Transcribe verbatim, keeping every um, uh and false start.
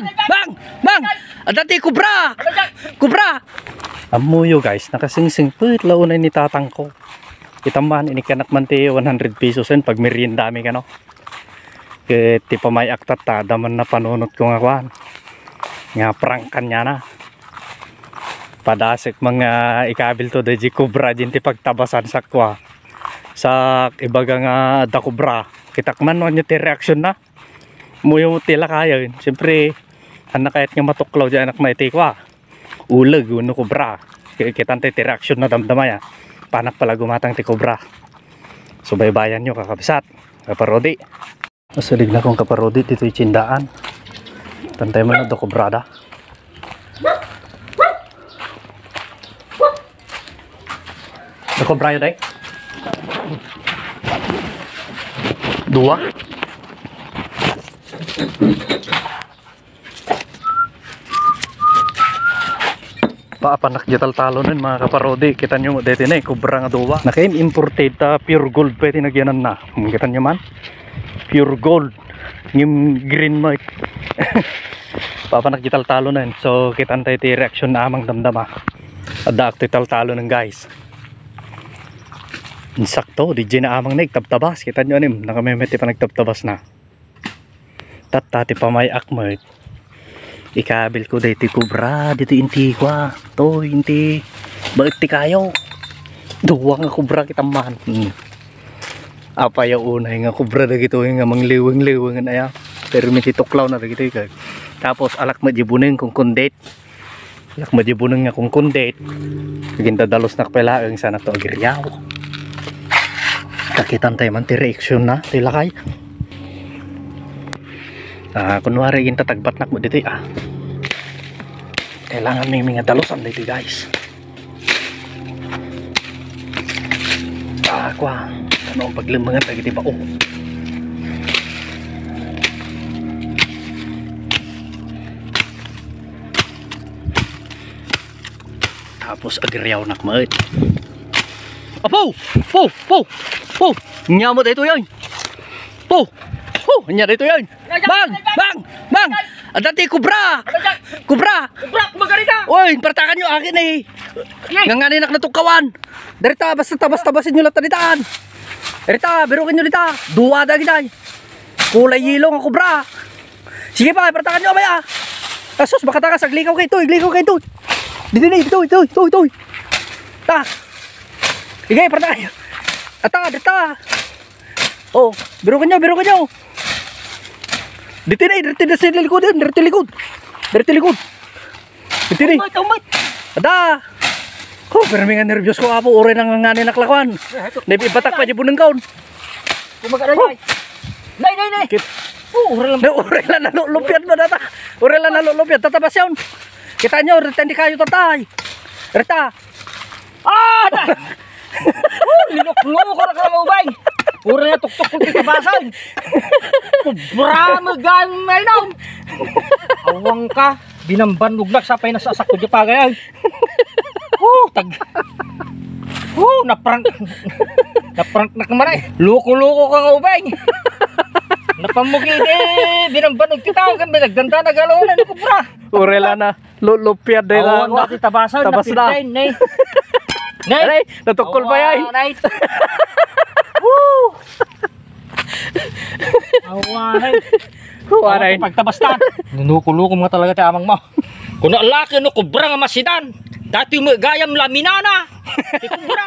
Bang! Bang! Adda ti kubra! Kubra! Ammoyo, guys, nakasingsingpet la unay ni tatangko. Kita man, inikkanak man ti one hundred pesos en pagmeriendami kano. Ket ti pamay-ak tatta, adda man napanunotko nga kuan, nga prank kaniana. Padasek man nga ikabilto daydi kubra diay ti pagtabasan sa kua. Sa ibaga nga adda kubra. Kitak man no ania ti reaksionna. Ammoyo ti lakayen. Siyempre, ania kayat nga matuklaw diay anakna iti kua, uleg wenno kubra. Ki-, kitan ti reaksionna, damdama ya. Panak pala gumatang ti kubra. Subaybayanyo, kakabsat, kaparodi. Nasiligna kon kaparodi ditoy tiendaan. Tantay man adda kubrada. Adda kubrayo, day? Dua? Paapanak diay taltalonen, mga kaparodi. Kitanyo daytoy na, eh, kubra nga dua. Naka-imported ta pure gold pay ti nagyananna. Hmm, kitanyo man. Pure gold. Ngem green, Mike. Paapanak diay taltalonen. So, kitantay ti reaksionna, amang damdama. Addaak toy taltalonen, guys. Insakto, diay na amang nagtabtabas. Kitanyo anim, nakamemet ti panagtabtabasna. Tatta ti pamay-ak met. Ikabilko daytoy kubra ditoy inti kua. Toy inti baet ti kayo. Dua nga kubra kitam man. Hmm. Apay a unay nga kubra dagitoy nga mangliweng-liwengen aya. Pero miti tuklawna dagitoy kag. Tapos alak met diay buneng, kunkundit. Alak met diay buneng nga kunkundit. Agindadalosnak pay laeng, saanak to agiriaw. Kakitantay man ti reaksionna ti lakay. Ah, kunwari agintatagbaknak met ditoy, ah. Kailangan mi nga dalosan ditoy, guys. Ah, kua. Ano ang paglembengan dagiti bao? Tapos agiriawnak met. Apo! Po! Po! Po! Ania met daytoy, ay? Po! Po! Ania daytoy, ay? Bang! Bang! Bang! Adda ti kubra! Kubra! Kubra, kumagarita! Oy, partakanyo, akin, eh. Yay! Nganganinak natuklawan. Darita, basta tabas-tabasenyo latta ditan. Darita, birukenyo dita. Dua dagitay. Kulay yelo nga kubra. Sige pa, partakanyo, abay, ah. Asus, makatakas, aglikaw kayo, toy, aglikaw kayo, toy. Dito na, toy, toy, toy, toy. Ta. Sige, partakanyo. Ata, dita. Oh, birukenyo, birukenyo. Dito na, dito na sa likod, dito likod. Dito likod. Dito na. Umat, umat. Ada. Oh, pero may nga nervyos ko, apo. Uray na nga ni naklakuan. Naibatak pa di bunengkaon. Kumaga na, nay. Nay, nay, nay. Kit- Oh, uray lang. Na, uray lang nalulupian mo, data. Uray lang nalulupian. Tatabas yun. Kita nyo, rita hindi kayo tatay. Rita. Ah, na. Oh, linukluko na ka, ubay. Uray na tuktok ko kita basag. Kubra mo gan, ay, no. Awang ka. Binambanugnak sa pay nasasak ko di pagay, ay. Huh, tag. Huh, naprank. Naprank na ka man, ay. Loko-loko ka nga, ubay. Napamugi, eh, binambanog kita, kan binagdanda na galo na, kubra. Urela na. Lulupiad day na. Awan na ti tabasan, tabas na. Napintain, eh. Nay. Aray, natukol pa yan. Awan, nay. Woo! Awan, nay. Awan, nay. Pagtabas ta. Nunuko-luko mo talaga ti amang mo. Kuno laki no kubra nga masidan. Dati mo gayam laminana. Ti kubra.